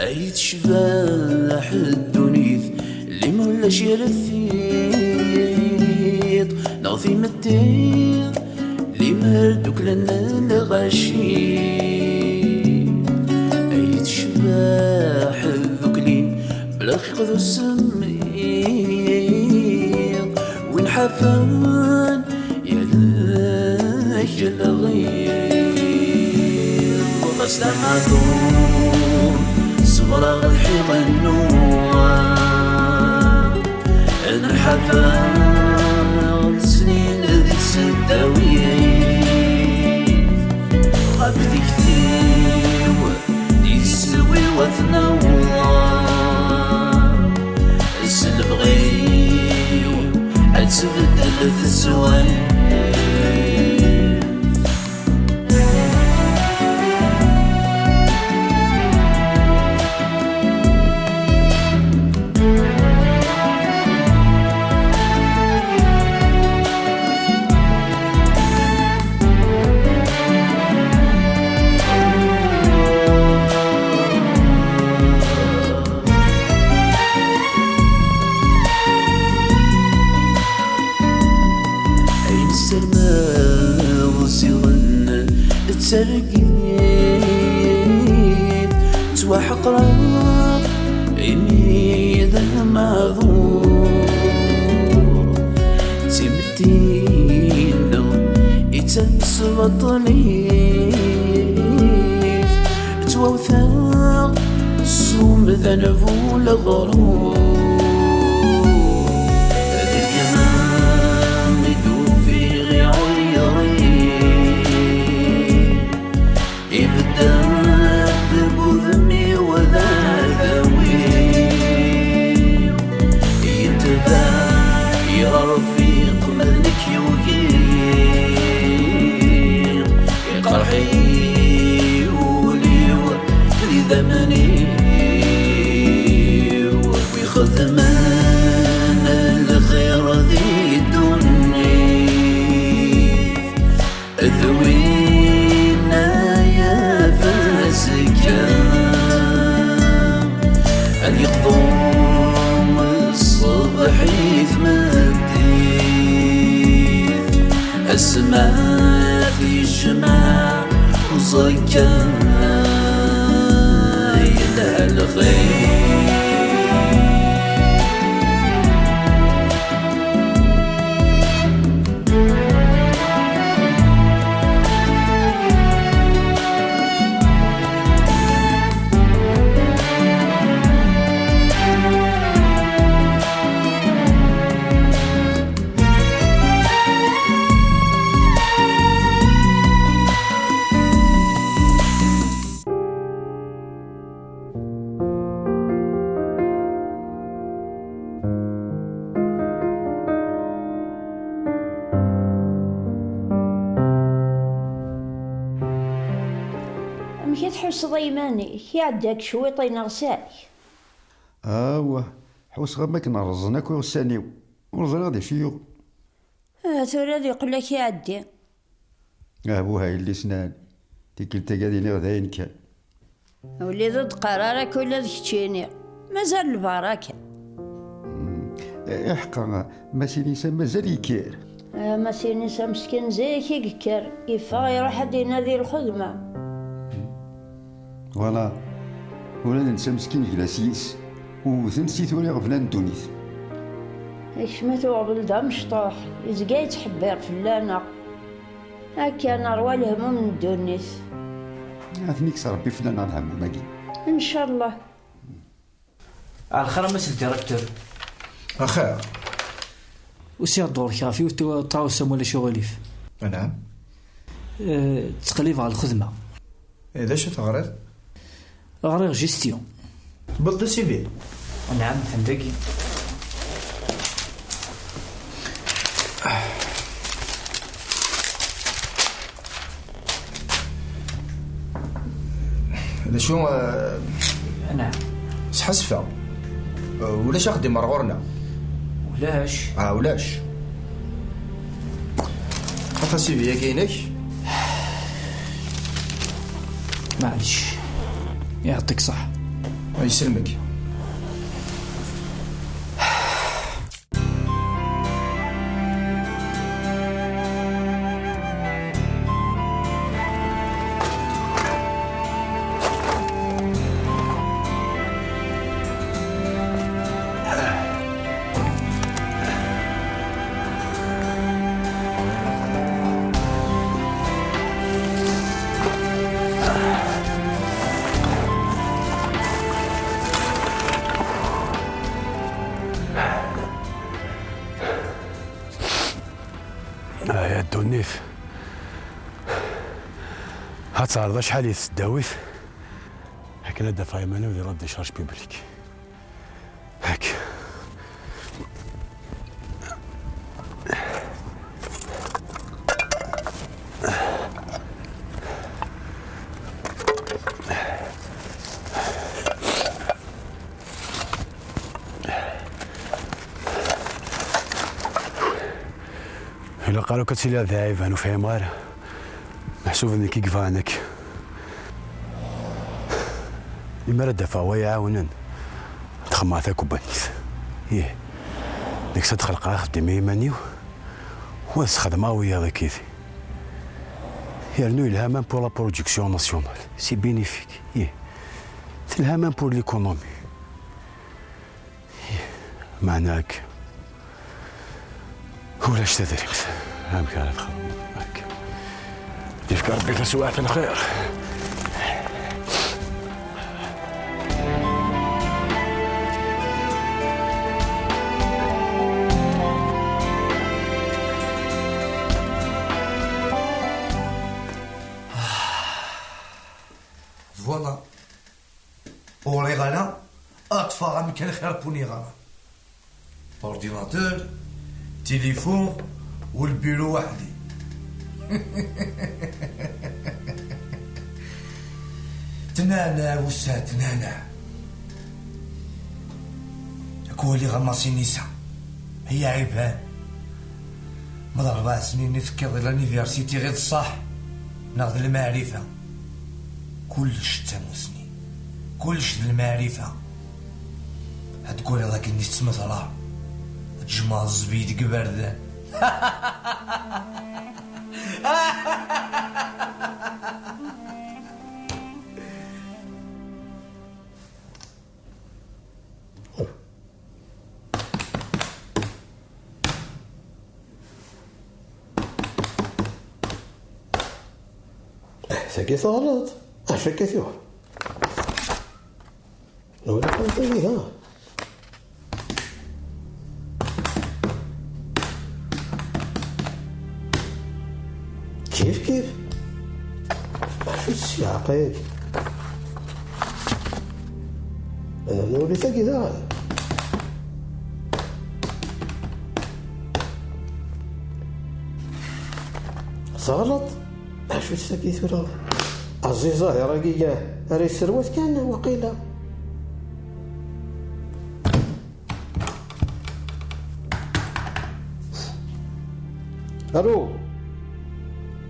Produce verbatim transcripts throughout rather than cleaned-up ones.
Ay tecbeḥ ddunit, limer ulac yir tiṭ neɣ timetti, limer dduklen lɣaci. Ay tecbeḥ tdukli, bla xiq d usemmiḍ, win ḥafen yal-ak lɣiḍ. Ɣas d amaḍu, ṣebreɣ lḥiḍ-nnuɣ, nḥafa snin di tseddawin. Ɣef tikti-w yeswi wat nawa, s lebɣi-w ad tbeddel teswiɛt. Ayen ssarmeɣ ziɣen d targit, ttwaḥeqreɣ imi d amaḍur. D timetti-nneɣ i d tamesbaṭlit, ttwawteɣ s umdan bu leɣrur. Deg-m i d-ufiɣ iɛuyer-iw, ibedden deg udem-iw d adawi. Yentbeḥ i rfiq ma d nekk yugi, iqerḥ-iyi wul-iw d idammen-iw. Wi xedmen lxir di ddunit, d winna yaf azekka, ad yeqḍu ṣṣbeḥ i tmeddit, asma tijmeɛ uẓekka yelha lxir. Amek i tḥusseḍ i yiman-ik? Iɛedda-k cwiṭ ineɣs-ak? Awah, ḥusseɣ am akken rrẓen akk iɣsan-iw. Ur ẓriɣ d acu i yuɣ. Ah, tura ad yeqqel-ak iɛeddi. Ah, buha yelli-s n ɛli. Tikkelt-agi ad iniɣ d ayen kan. Ur d-qqar ara akk ula d keččini. Mazal lbaraka. Mm. Eh, iḥeqqa, Masinisa mazal yekker. Ah, Masinisa meskin zik i yekker. Yeffeɣ iruḥ ad d-inadi lxedma. Voilà. Ula d netta meskin gla s yis. Wwten-t si tura iɣeblan n ddunit. Kecmet uɣbel d amecṭuḥ, yezga yettḥebbir fell-aneɣ. Akka nerwa lehmum n ddunit. Ad ten-ikkes Rebbi fell-aneɣ lehmum-agi. Ncallah. Ɛelxir a Mass Ldirektur. Axir. Usiɣ-d ɣur-k ɣef yiwet n tɣawsa ma ulac uɣilif. Anɛam. Eh, ttqellibeɣ lxedma. Eh, d acu teɣriḍ? Ɣriɣ gestion. Tewwiḍ-d C V? Anɛam, atan dagi. D acu, eh, Anɛam. Sḥasfeɣ. Eh, ulac axeddim ar ɣur-neɣ. Ulac. Ah, ulac. Ata C V-agi-inek. Maɛlic. Yeɛṭik ṣṣeḥḥa. Ay, yesselmek. Ay a ddunit. Ad teɛreḍ acḥal i tesdawit akken ad d-afeɣ iman-iw di la décharge publique. Akka. Ilaq ara akk ad tiliḍ d aɛiban, ur fhimeɣ ara. Meḥsub d nekk i yebɣan akka. Imi ara d-afeɣ wa iɛawnen, ad xemmeɣ takebbanit. Ih, deg-s ad xelqeɣ axeddim i yiman-iw, u ad sxedmeɣ wiyaḍ akkit. Yernu yelha même pour la production nationale, c'est bénéfique. Ih, telha même pour l'économie. Meɛna akka. Ulac tadrimt. Amek ara txedmeḍ akka? Yefka Rebbi taswiɛt n lxir. Voilà. Ur ɣriɣ ara, ad ṭṭfeɣ amkan xir n win yeɣran. Ordinateur, tilifu, u lbiru weḥd-i. Tnana, wessa tnana. Ad k-waliɣ a Masinisa. Ay aɛiban. Ma d rebɛa snin i tekkiḍ di l'université ɣer ṣṣeḥ, neɣ d lmaɛrifa? Kullec d tamusni, kullec d lmaɛrifa. Ad d-gwaliḍ akken i tettmetreḍ, ad tjemɛeḍ zzbid deg iberdan. Tagi teɣleḍ. Acu akka tuɣ? Wala kan tagi, ha? Kif kif. Acu ssiɛqa-agi? Ana nuli tagi daɣen. Teɣleḍ. Acu-tt tagi tura? Aẓi Zahir-agi ara yesserwat kan waqila. Alo.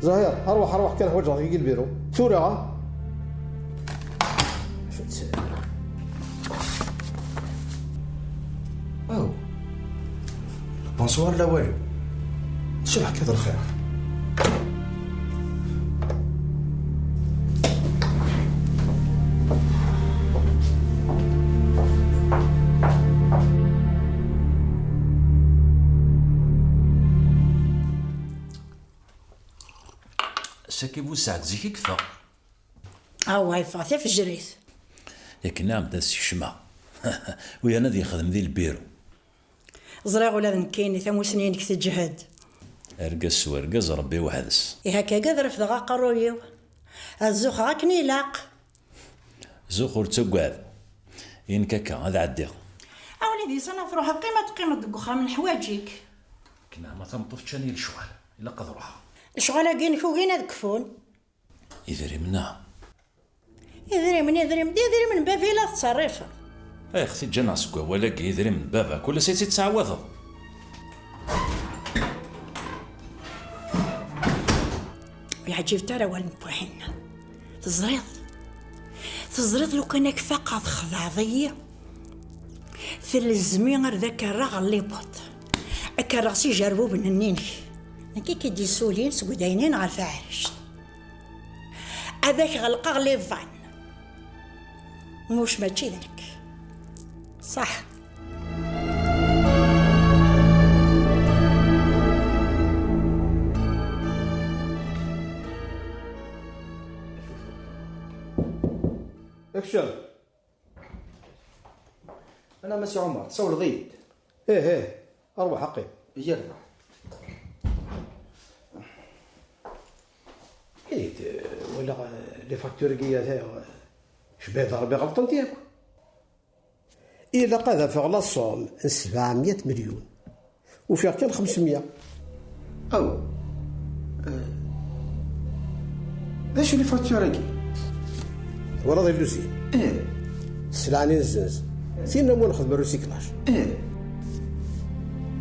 Zahir, arwaḥ, arwaḥ kan, ḥwaǧeɣ-k deg lbiru. Tura, ha? Aw. Bonsoir, la walu. Tcebḥ kan d lxir. Saki bu saɛet zik i yeffeɣ. Awa, yeffeɣ tafejrit. Yak nniɣ-am-d ad sekcmeɣ. U yerna ad yexdem di lbiru. Ẓriɣ ula d nekkini tamusni-inek teǧhed. Argaz s urgaz, Rebbi weḥd-s. Ihi akka ad refdeɣ aqerruy-iw, ad zuxeɣ akken ilaq. Zux, ur ttagad. I nekk akka, ad ɛeddiɣ. A wlidi, sani ad truḥeḍ? Qqim, ad teqqimeḍ deg uxxam, neḥwaǧ-ik. Nekk neɛma tameṭṭut ččan-iyi lecɣal. Ilaq ad ruḥeɣ. Lecɣal-agi-inek ugin ad kfun. Idrimen-a? Idrimen, idrimen, d idrimen n baba i la tettṣerrifeḍ. Ay, xti, ǧǧan-aɣ seg wawal-agi, idrimen n baba, kul ass i tt-tettɛawadeḍ. Ur yeɛǧib-it ara wawal n Buḥinna. Teẓriḍ? Teẓriḍ lukan ad k-faqeɣ txedɛeḍ-iyi? Telzem-iyi ar d ak-rreɣ ɣer libuṭ. Ad k-rreɣ s ijerbuben-nni-inek. Nekk i k-id-yessulin seg udaynin ɣer taɛrict. Ad ak-ɣelqeɣ les vannes. Muc mačči d nekk. Ṣaḥ. Kcem. Ana Masi Ɛumer, tsawleḍ-iyi-d? Ih, ih, rwaḥ aqim. Yya rwaḥ. Ih, walaɣ, eh, les factures-agi, ata, eh, cbiḥ d Rebbi ɣelṭent yakk. Ilaq ad afeɣ la somme n sebɛemya milyun. Ufiɣ kan xemsemya. Aw. Eh, d acu les factures-agi? Twalaḍ illuzi? Ih. Sselɛa-nni nezzenz. Tin am nexdem recyclage. Ih.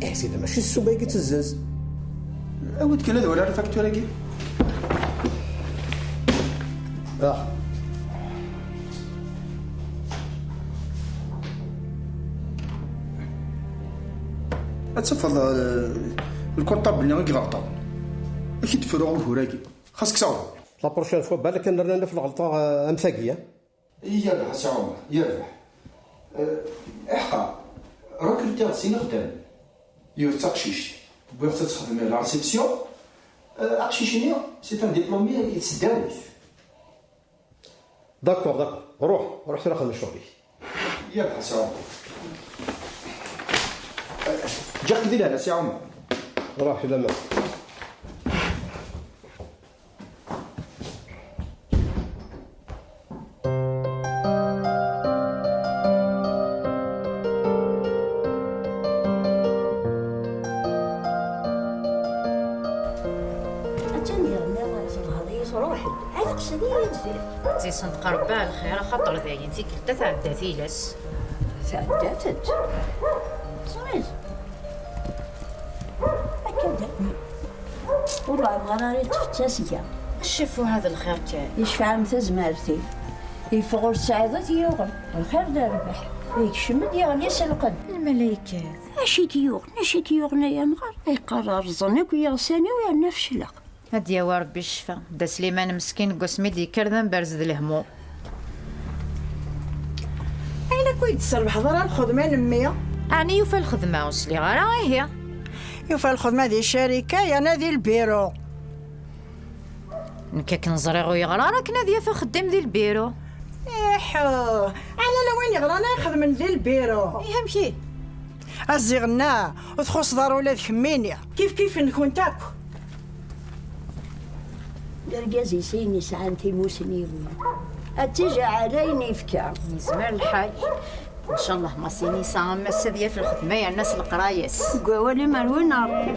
Eh, sida mačči s ssuma i yettezzenz. Awi-d kan ad waliɣ les factures-agi. Ah. Ad tafeḍ, eh, lkurṭabl-nni i iɣelṭen. Ad k-id-fruɣ ugur-agi. Xas kkes aɣrum. La prochaine fois, balak ad nerna naf lɣelṭa, eh, am tagi, ya? Yerbeḥ a Si Ɛumer, yerbeḥ. Eh, iḥqa, recrutiɣ-d sin ixeddamen. Yiwet d taqcict, wwiɣ-tt ad texdem la réception. Eh, aqcic-nni, c'est un diplômé i tesdawit. D'accord, d'accord. Ruḥ, ruḥ tura xdem ccɣel-ik. Yerbeḥ a Si Ɛumer. Eh, ǧǧiɣ-k di lehna a Si Ɛumer. Ruḥ, filaman. Attan diɣenni tebheḍ-iyi, truḥ-d. Ad teqsed-iyi deffir. Ttessenṭeq Rebbi ar lxir, axaṭer dayen tikkelt-a tɛedda tilas. Tɛedda-tent. Ẓriɣ. Akka d akken. Ur ɛemmer ara i tfettas ga. Ccif, u hada lxir kan. Yecfa-am tazmert-im. Yeffeɣ ur tesɛiḍ i t-yuɣen. Lxir d rrbeḥ. Yekcem-d yeɣli s lqedd. Lmalaykat. Acu i k-yuɣen? Acu i k-yuɣen ay amɣar? Yeqqar rẓen akk yiɣsan-iw yerna fecleɣ. Ad d-yawi Rebbi ccfa. Dda Sliman meskin deg wasmi d-yekker d amberz d lehmum. Ayen akk ur yi-d-tserbeḥeḍ ara lxedma n mmi? Ɛni yufa lxedma? Ur sliɣ ara, ihi. Yufa lxedma di ccarika yerna di lbiru. Nekk akken ẓriɣ ur yeɣra ara akken ad yaf axeddim di lbiru. Iḥu! Ɛni ala win yeɣran ay ixedmen di lbiru? Ih, amek ihi? A Ziɣenna, ur txuṣṣeḍ ara ula d kemmini. Kif kif-nkent akk. D argaz i sin yesɛan timusniwin. Ad tijaɛ ala ayen yefka. Yezmer lḥal. Ncallah Masini yesɛa am ass ad yaf lxedma yerna s leqraya-s. Deg wawal-im ar win n Ṛebbi.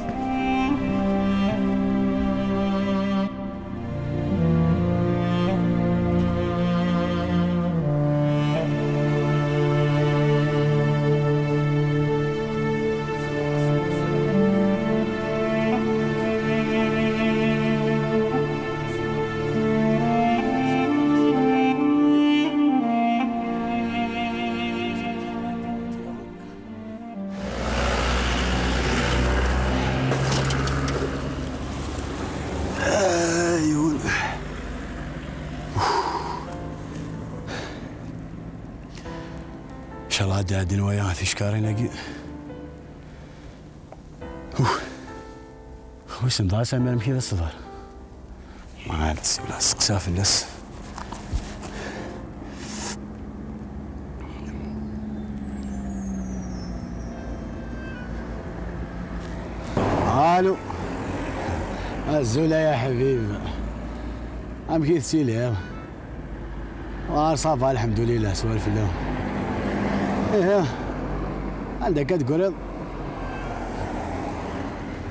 Ayyul. Ncallah ad d-ɛeddin waya tickarin-agi. Uf. Wissen dɣa Samir amek i d aṣber. Ma ad ssiwleɣ, steqsiɣ fell-as. Alo. Azul ay aḥbib, amek i tettiliḍ? War ça va, lḥemdulillah, swal fell-aw. Ih, anda akka tegriḍ?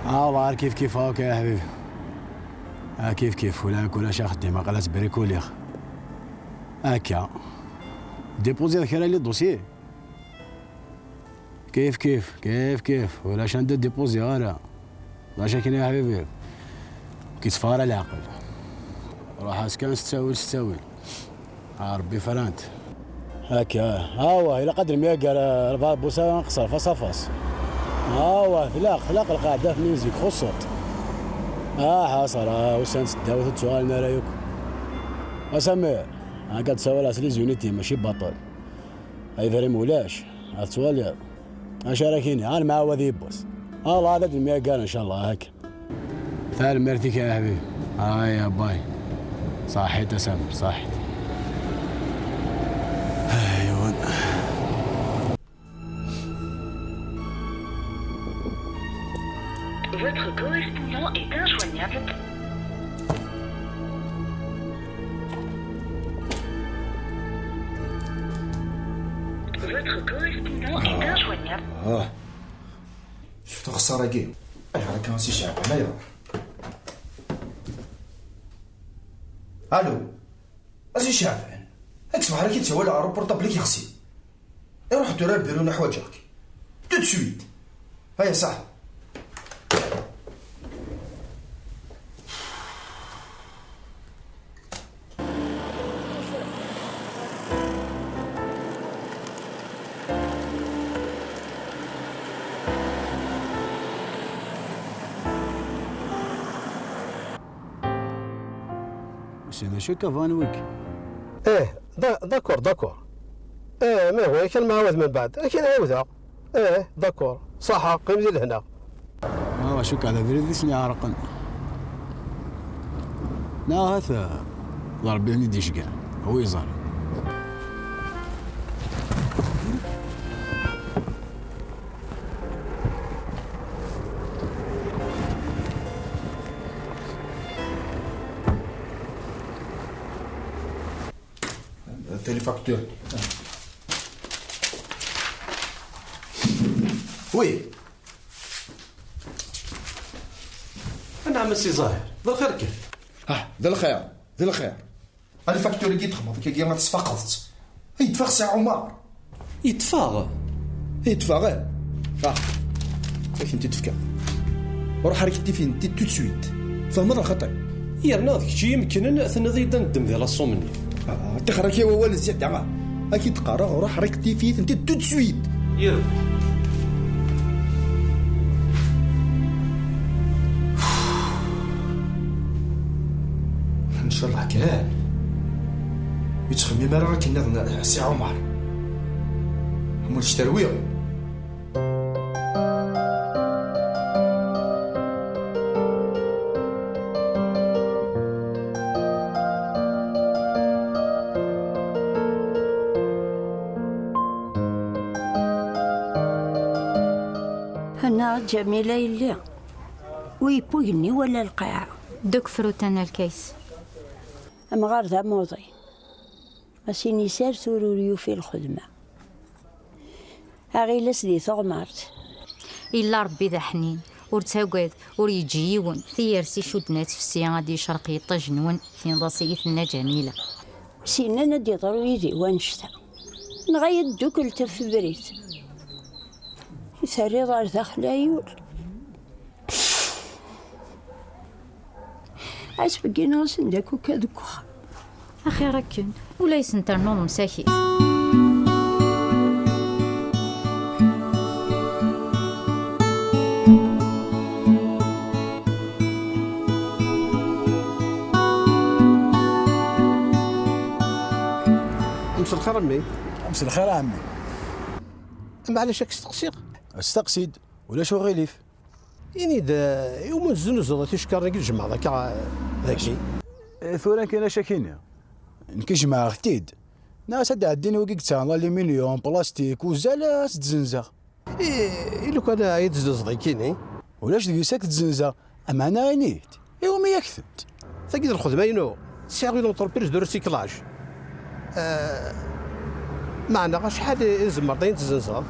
Ah, war kif kif, ok ay aḥbib. Ah, kif kif, ula ulac axeddim, aql-aɣ ttbrikuliɣ. Akka. Déposer kra les dossiers. Kif kif, kif kif, ulac anda déposer ara. Ulac akken ya ḥbibi. Kittfa ara leɛqel. Ruḥ-as kan s ttawil s ttawil. Ah, Rebbi frant. Akka, awa, ilaq ad nemyager, ah, Rebɛa Busa nqeṣṣer face à face. Awa, tlaq, tlaq lqaɛda-nni zik xuṣṣet. Ah, ḥaṣer, ah, ussan seddaw ur ttuɣalen ara yakk. A Samir, akka d-sawaleɣ s les unités, mačči baṭel. Ay Ibrahim ulac, ad twaliḍ. Acu ara k-iniɣ, ar mɛawad yiwwas. Allah ad nemyager, ncallah, akka. Tanemmirt-ik a ḥbib. Aya, bay. Ṣaḥit a Samir, ṣaḥit. Aywa. Votre correspondant est injoignable. Votre correspondant est injoignable. Ah. Cfet axeṣṣar-agi. Ayɣer akka a Si Ceɛban, ayɣer? Allô? A Si Ceɛban, ad ṣebḥeɣ ad k-id-sawaleɣ ɣer uportabl-ik yexsi. Iruḥ tura ar lbiru-nni, ḥwaǧeɣ-k. Tout de suite. Aya, ṣaḥ. Wissen d acu akka bɣan wigi? Eh, da-, d'accord, d'accord. Eh, ma yehwa-yak ad nemɛawed mbeɛd. Ad k-in-ɛawdeɣ. Eh, d'accord. Ṣaḥa, qqim di lehna. Ah, cukkeɣ d abrid i sen-iɛerqen. Neɣ ahat, eh, d Ṛebbi i ten-id-icegɛen. A wi iẓerren. Télé facture. Oui. Anɛam a Si Ẓahir, d lxir kan? Ah, d lxir, d lxir. Alfaktur-agi d-texmeḍ, kagi ad tesfaqeḍ-tt. Ay, yeṭṭef-aɣ Si Ɛumar. Yeṭṭef-aɣ? Yeṭṭef-aɣ, eh. Ah, ad ak-tent-id-fkeɣ. Ruḥ ar ktif-tent-id tout de suite. Tfehmeḍ lxaṭi? Yerna d kečč i yi-mekknen, tenniḍ-iyi-d ad neddem di laṣum-nni. Ah, ṭixer-ak i wawal zzyada. Ad k-id-qqareɣ, ruḥ rectifie-tent-id tout de suite. Yir. Ncallah kan. Ur yettxemmim ara akken nniḍen Si Ɛumar. Am ulac terwi. Hanna Ǧamila yelli, wi yewwi igenni wala lqaɛa. Deg frutan lkays. Amɣar d amuḍin. Asin isers ur ur yufi lxedma. Aɣilas di teɣmert. Illa Ṛebbi d aḥnin, ur ttagad, ur yeǧǧi yiwen, tiyersi cudden ad tefsi, ad d-yecreq yiṭij-nwen, tinḍ-as i yi-tenna Ǧamila. Sinan ad d-iḍru yid-i wannect-a. Neɣ ay ddukel tafebrit. I terriḍ ar daxel ay ul. Asbeggineɣ-asen-d akk akka deg uxxam. Axir akken, ula yesnternuḍ msakit. Mselxir a mmi. Mselxir a ɛemmi. Maɛlic ad k-steqsiɣ? Steqsi-d, ulac uɣilif. Ini-d, eh, iwumi ur teznuzeḍ ticekkarin-agi tjemɛeḍ akka, eh, dagi? Eh, tura kan acu ak-iniɣ. Nekk jemɛeɣ-t-id. Nniɣ-as ad d-ɛeddin wigi yettaɣen l'aluminium, plastik, uzal, eh, ad s-d-zenzeɣ. I, i lukan ad yi-d-teznuzeḍ nekkini? Ulac deg-s ad k-d-zenzeɣ. Ameɛna ini-t. Iwumi-yak-tent? Tagi d lxedma-inu. Sɛiɣ une entreprise de recyclage. Euh, meɛna acḥal i tzemreḍ ad yi-tezzenzeḍ?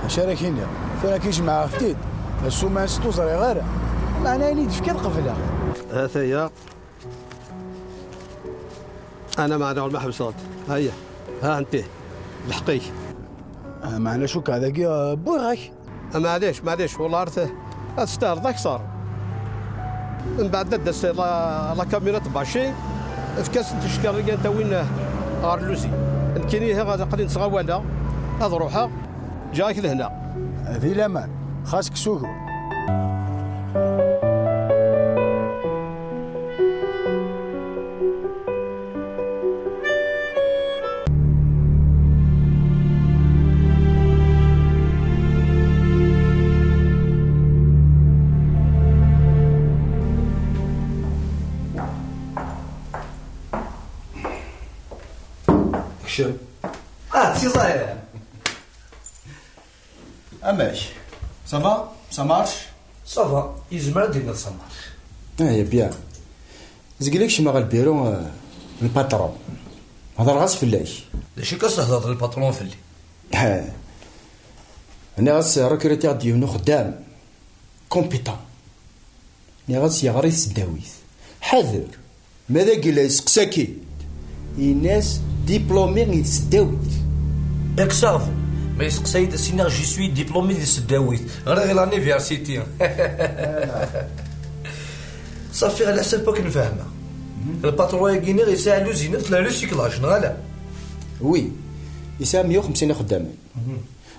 Acu ara k-iniɣ? Tura ki jemɛeɣ-t-id, asuman s ur ẓriɣ ara. Meɛna ayen i d-tefkiḍ qebleɣ. Ataya. Ana meɛna ur ma ḥebseḍ. Aya. Ha enti. Lḥeqq-ik. Ah, meɛna cukkeɣ dagi, ah, wwiɣ-ak. Ah, maɛlic, maɛlic, wallah ar t-, ad testahleḍ akteṛ. Mbeɛd ad d-tas la, la camionnette Bachi, efk-asen ticekkarin-agi ad t-awin ɣer lluzi. Nekkini ihi ad aql-i ttɣawaleɣ, ad ruḥeɣ, ǧǧiɣ-ak lehna. Di laman, xas kkes ugur. Kcem. Ah, si Ẓahir. Amek? Ça va? Ça marche? Ça va, yezmer ad d-iniḍ ça marche. Ah, ya bien. Zegleɣ kecmeɣ ɣer lbiru, eh, n lpatṛun. Hedreɣ-as fell-ak. D acu akka s-thedreḍ lpatṛun fell-i? Eh. Nniɣ-as recruter-d yiwen uxeddam compétent. Nniɣ-as yeɣra i tesdawit. Ḥader. Ma d agella yesteqsa-k-id, in-as diplômé i tesdawit. Yak saɣben, ma yesteqsa-yi-d ad s-iniɣ je suis diplômé di tesdawit, ɣriɣ l'université. Safi, ɣer leḥsab akken fehmeɣ. Lpatṛun-agi-nni yesɛa l'usine n le recyclage, neɣ ala? Oui, yesɛa meyya u xemsin ixeddamen.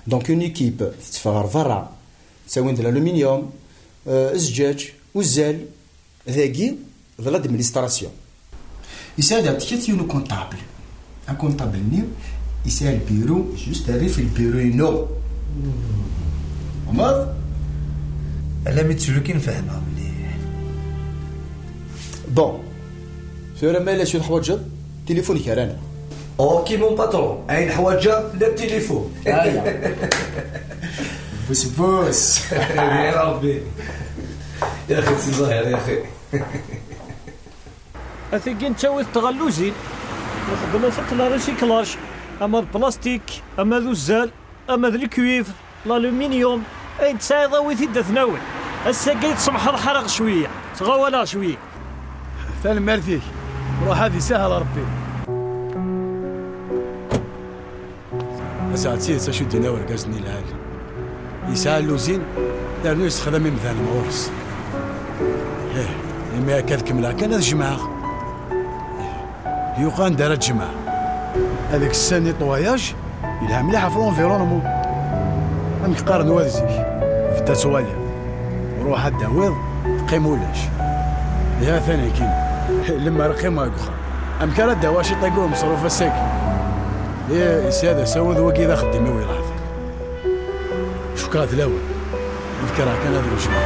Donc une équipe tetteffeɣ ɣer berra, ttawin-d l'aluminium, euh, zzǧaǧ, uzzal, dagi d l'administration. Yesɛa daɣ tekkat yiwen ukuntabl. Akuntabl-nni yesɛa lbiru, juste rrif lbiru-inu. Tfehmeḍ? Alammi d ttulukin fehmeɣ mliḥ. Bon, tura ma yella acu teḥwaǧeḍ, tilifun gar-aneɣ. Ok, mon patron, ayen ḥwaǧeɣ, la tilifun. Aya. Bus bus. Ya Rabbi. Ya axi, si Ẓahir, ya axi. A tigi nettawi-t ɣer lluzin, nxeddem-as la recyclage, ama d plastique, ama d uzzal, ama d le cuivre, l'aluminium, ayen tesɛiḍ awi-t-id ad t-nawi. Ass-agi tsemḥeḍ ḥareɣ cwiya, ttɣawaleɣ cwiya. Tanemmirt-ik, ruḥ ad isahel Rebbi. Ass-a d tidet acu d-yenna urgaz-nni lɛali. Yesɛa lluzin, yernu yessexdam imdanen ɣur-s. Ih, imi akka ad kemmleɣ kan ad jemɛeɣ. Ih, yuqa anda ara jemɛeɣ. Avec ce nettoyage, yelha mliḥ ɣef l'environnement. Amek qqaren wat zik, bedd ad twaliḍ. Ruḥ ad d-tawiḍ, qqim ulac. Ihi atan akkin. Lemmer qqimeɣ deg uxxam, amek ara d-awiɣ ciṭ-agi umeṣruf ass-agi? Ih, yesɛa d asawen d wagi d axeddim-iw i leɛḍil. Cukkeɣ d lawan. Ad kkreɣ kan ad wejdeɣ.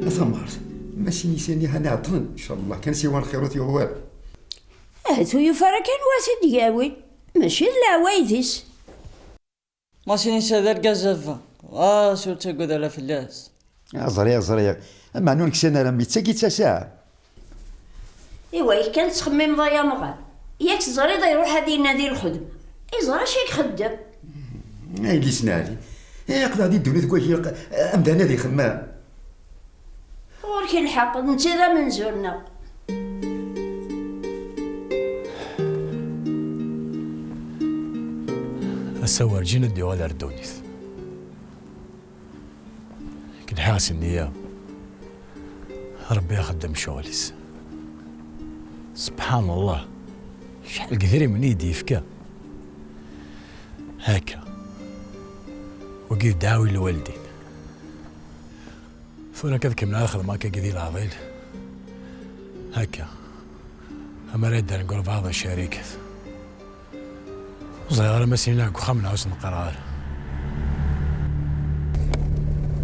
A tamart, ma sin isan-ihan ɛeṭṭlen, ncallah kan siwa lxir ur t-yuɣ wara. Ahat ur yufi ara kan wa t-id-yawin, mačči d leɛwayed-is. Masin yesɛa d argaz a baba, ɣas ur ttagad ara fell-as. Ah, ẓriɣ, ẓriɣ. Meɛna ur neksan ara, mi d tagi d tasaɛa. Iwa, yak kan tettxemmimeḍ ay amɣar. Yak teẓriḍ iruḥ ad inadi lxedma. Iẓra acu i ixeddem. Ay, d isnali. Aql-aɣ di ddunit deg wagi, amdan ad ixemmem. Ɣur-k lḥeqq, netta d amenzu-nneɣ. Ass-a werǧin ad d-yuɣal ar ddunit. Akken lḥiɣ s nniya, Rebbi ixeddem ccɣel-is. Subḥan Allah, acḥal n yedrimen i yi-d-yefka. Akka. Wagi d ddeɛwa i lwaldin. Tura akka ad kemmleɣ ad xedmeɣ akkagi di leɛḍil. Akka. Amar ad d-ddren deg walbeɛḍ n ccarikat. Ur ẓriɣ ara ma snin deg uxxam neɣ ur sen-qqareɣ ara.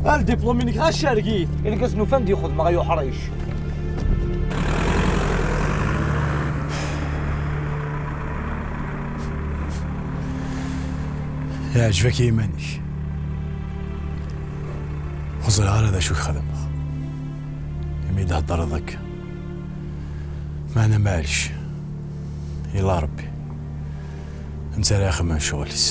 A ldiplum-inek ɣas cerreg-it, irgazen ufan-d i xedmeɣ ay uḥric. Iɛǧeb-ak i yiman-ik. Ur ẓriɣ ara d acu i k-xedmeɣ imi d-theddreḍ akka. Meɛna maɛlic, illa Ṛebbi, netta ara ixemmen ccɣel-is.